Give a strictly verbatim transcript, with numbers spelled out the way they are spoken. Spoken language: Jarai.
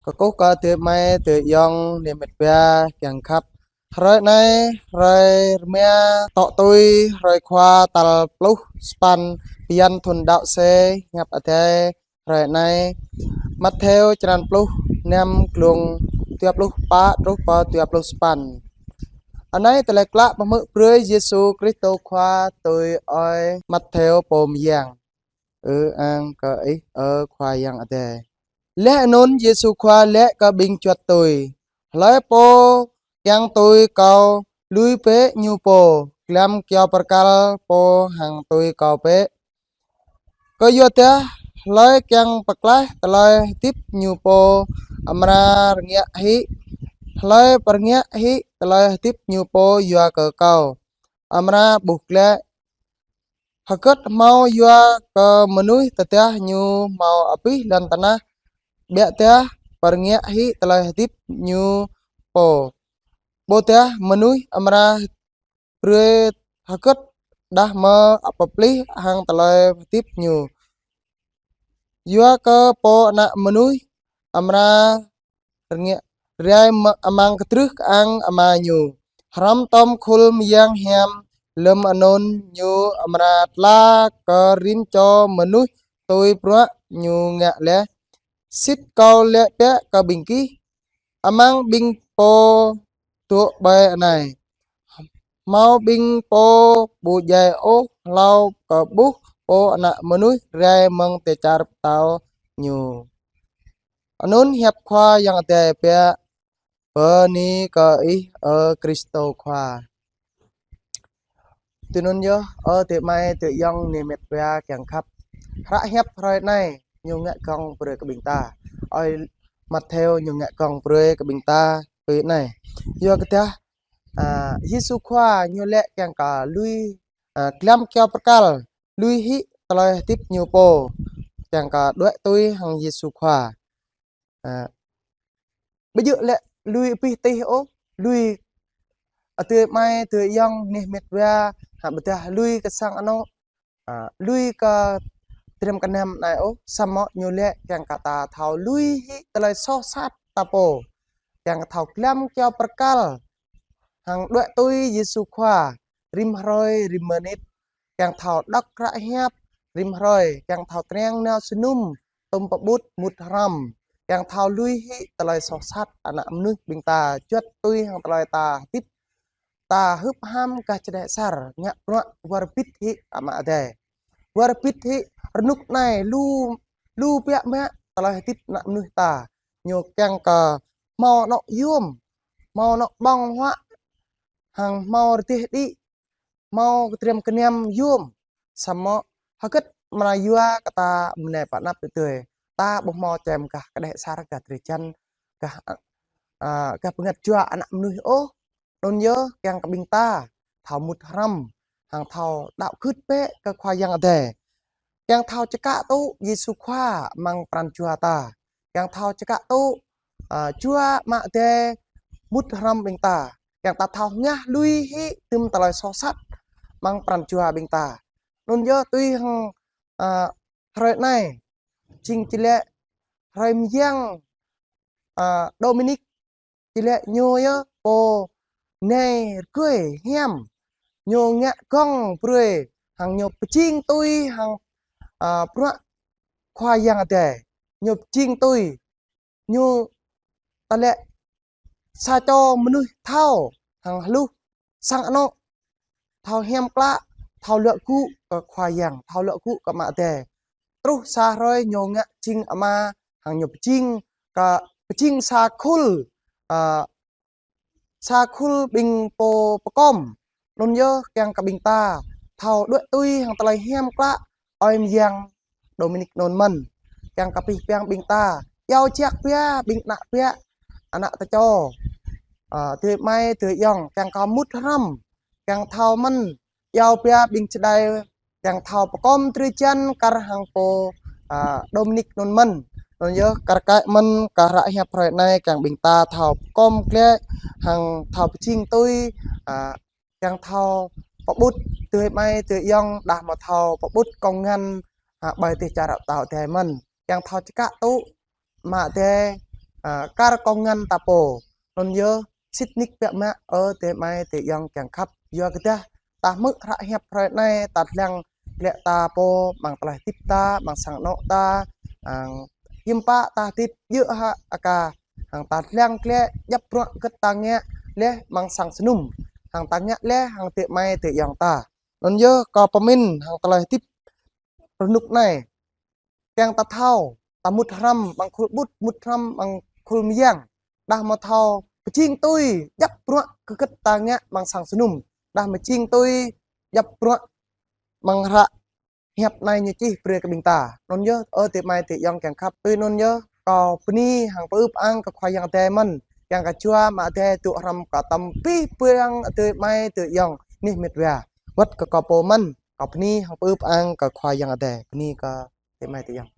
Kơkuh kơ adơi amai, adơi ayŏng, neh met wa kiăng khăp. Hrơi anai, hrơi rơma, tŏ tui, hrơi khua tal pluh sapăn, bơyan thun đăo sĕ, hiăp Adai, hrơi anai, Mattheo črăn pluh năm, glông dua pluh pă truh pơ dua pluh sapăn. Anai tơlơi klă pơhmư̆ brơi Yêsu Kristô Khua tui ơi Mattheo pô mơyang. Ư-ang kơ Ih, ơ Khua Yang Adai. Laih anŭn Yêsu Khua laĭ kơ ƀing čuăt tui: Hlơi pô kiăng tui Kâo, lui bĕ ñu pô, glăm kyâo bơrkal pô hăng tui Kâo bĕ. Kơyua dah hlơi kiăng pơklaih tơlơi hơdip ñu pô amra rơngiă hĭ, hlơi pơrơngiă hĭ tơlơi hơdip ñu pô yua kơ Kâo amra ƀuh glaĭ. Hơgĕt hmâo yua kơ mơnuih tơdah ñu hmâo abih lŏn tơnah, ƀiă dah pơrơngiă hĭ tơlơi hơdip ñu pô? Ƀôdah mơnuih amra brơi hơgĕt đah mơ̆ pơplih hăng tơlơi hơdip ñu? Yua kơ Pô Ană Mơnuih amra rơngiă, rai mơ-, amăng kơdrưh kơang Ama ñu. Hrŏm tom khul mơyang hiam, lơ̆m anŭn ñu amra tla kơ rĭm čô mơnuih tui bruă ñu ngă laih. Sĭt Kâo laĭ biă kơ ƀing gih, amăng ƀing pô dŏ ƀơi anai, hmâo ƀing pô ƀu djai ôh hlâo kơ ƀuh Pô Ană Mơnuih rai mơ̆ng dêh čar pơtao ñu. Anŭn hiăp Khua Yang Adai biă. Bơni kơ Ih, ơ Kristô Khua. Tui anŭn yơh, ơ adơi amai, adơi ayŏng, neh met wa kiăng khăp. Hră hiăp hrơi anai, ñu ngă gơ̆ng brơi kơ ƀing ta. Ơi Mattheo ñu ngă gơ̆ng brơi kơ ƀing ta tui anai. Yua kơ dah, a, Yêsu Khua ñu laĭ kiăng kơ lui, a, glăm kyâo bơrkal, lui hĭ tơlơi hơdip ñu pô, kiăng kơ đuaĭ tui hăng Yêsu Khua. A, ƀu djơ̆ lĕ lui abih tih ôh, lui adơi amai, adơi ayŏng, neh met wa, hă ƀôdah lui kơ sang anŏ, a, lui kơ tơdrăm kơnăm anai ôh, samơ̆ ñu laĭ kiăng kơ ta thâo lui hĭ tơlơi soh sat ta pô, kiăng kơ thâo glăm kyâo bơrkal hăng đuaĭ tui Yêsu Khua rĭm hrơi, rĭm mơnit, kiăng thâo đŏk hră hiăp rĭm hrơi, kiăng thâo triang nao jơnum, tŭm pơƀut mŭt hrŏm, kiăng thâo lui hĭ tơlơi soh sat ană mơnuih ƀing ta, čuăt tui hăng tơlơi ta hơdip, ta hưp ham gah čơđeh asar, ngă bruă wơr bĭt hĭ Ama Adai. Wơr bĭt hĭ rơnŭk anai lu, lu biă mă tơlơi hơdip ană mơnuih ta. Ñu kiăng kơ hmâo anŏ yôm, hmâo anŏ ƀơ̆ng huă, hăng hmâo rơdêh đĭ, hmâo kơ tơdrăm kơnăm yôm, samơ̆ hơgĕt amra yua kơ ta mơnai pơ anăp tơdơi. Ta ƀu hmâo čem gah čơđeh asar, gah drơi jăn, gah, a, gah bơngăt jua ană mơnuih ôh. Anŭn yơh kiăng kơ ƀing ta thâo mŭt hrŏm, hăng thâo đăo gưt bĕ kơ Khua Yang Adai. Kiăng thâo čơkă tŭ Yêsu Khua amăng pran jua ta. Kiăng thâo čơkă tŭ, a, jua Ama Adai mŭt hrŏm ƀing ta. Kiăng ta thâo hngah lui hĭ tŭm tơlơi soh sat amăng pran jua ƀing ta. Anŭn yơh tui hăng, a, hrơi anai, jing či laĭ hrơi mơyang, a, Đôminik, či laĭ ñu yơh pô nai rơgơi hiam. Ñu ngă gơ̆ng brơi, hăng ñu pơjing tui hăng, a, bruă Khua Yang Adai. Ñu pơjing tui, ñu ta laĭ sa čô mơnuih thâo hăng hluh, sang anŏ, thâo hiam klă, thâo luă gŭ kơ Khua Yang, thâo luă gŭ kơ Ama Adai. Truh sa hrơi ñu ngă jing ama, hăng ñu pơjing kơ, pơjing sa khul, a, sa khul ƀing pô pơkom. Anŭn yơh kiăng kơ ƀing ta thâo đuaĭ tui hăng tơlơi hiam klă ơi mơyang Đôminik anŭn mơ̆n. Kiăng kơ pih piăng ƀing ta iâu jak biă ƀing ană biă, ană tơčô, a, adơi amai, adơi ayŏng, kiăng kơ mŭt hrŏm, kiăng thâo mơ̆n iâu biă ƀing čơđai, kiăng thâo pơkom drơi jăn kar hăng pô, a, Đôminik anŭn mơ̆n. Anŭn yơh kar kaĭ mơ̆n kơ hră hiăp hrơi anai kiăng ƀing ta thâo pơkom glaĭ hăng thâo pơjing tui, a, kiăng thâo pơƀut adơi amai adơi ayŏng, đah mơ̆ thâo pơƀut kông ngăn, a, ƀơi dêh čar pơtao Adai mơ̆n. Kiăng thâo čơkă tŭ Ama Adai a, kar kông ngăn ta pô. Anŭn yơh, sĭt nik biă mă, ơ adơi amai adơi ayŏng kiăng khăp. Yua kơ dah ta hmư̆ hră hiăp hrơi anai, ta lăng glaĭ ta pô amăng tơlơi hơdip ta, amăng sang anŏ ta, hăng hiư̆m pă ta hơdip djơ̆ hă aka, hăng ta lăng glaĭ djŏp bruă hơget ta ngă laih amăng sang jơnum, hăng ta ngă laih hăng adơi amai adơi ayŏng ta. Anŭn yơh kâo pơmĭn hăng tơlơi hơdip rơnŭk anai, kiăng ta thâo, ta mŭt hrăm amăng khul ƀut, mŭt hrăm amăng khul mơyang, đah mơ̆ thâo pơjing tui djŏp bruă hơget ta ngă amăng sang jơnum, đah mơjing tui djŏp bruă amăng hră hiăp anai ñu čih brơi kơ ƀing ta. Anŭn yơh, ơ adơi amai adơi ayŏng kiăng khăp, tui anŭn yơh, kâo bơni hăng pơư pơang kơ Khua Yang Adai mơ̆n, kiăng kơ Jua Ama Adai dŏ hrŏm kơ tơm abih bang adơi amai adơi ayŏng anih mĕt wa. Wơ̆t kơ kâo pô mơ̆n, kâo bơni hăng pơư pơang kơ Khua Yang Adai. Bơni kơ adơi amai adơi ayŏng.